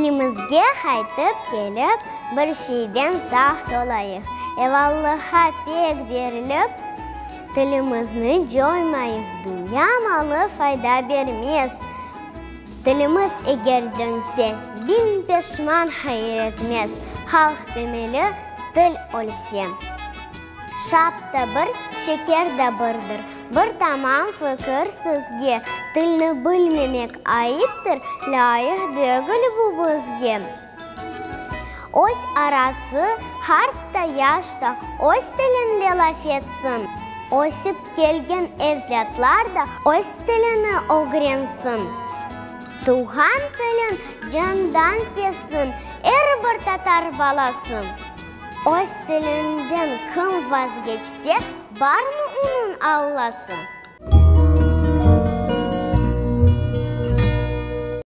Tilimizge qaytıp kelip, bir şeyden saqt olayıq. Evallıqqa pek berilip, tilimizni coymayıq. Dünya malı fayda bermez, tilimiz eger dönse, biñ peşman hayır etmez. Halq temeli til ölse. Şap da bir, şeker de birdir. Bir tamam fikir sizge, tilni bilmemek ayıptır, lâyıq degil bu bizge. Öz arası, qart da, yaş da öz tilinde laf etsin, ösip kelgen evlâtlar da öz tilini ögrensin. Tuvğan tilin candan sevsin er bir tatar balası. Öz tilinden kim vazgeçse, barmı onıñ Allası?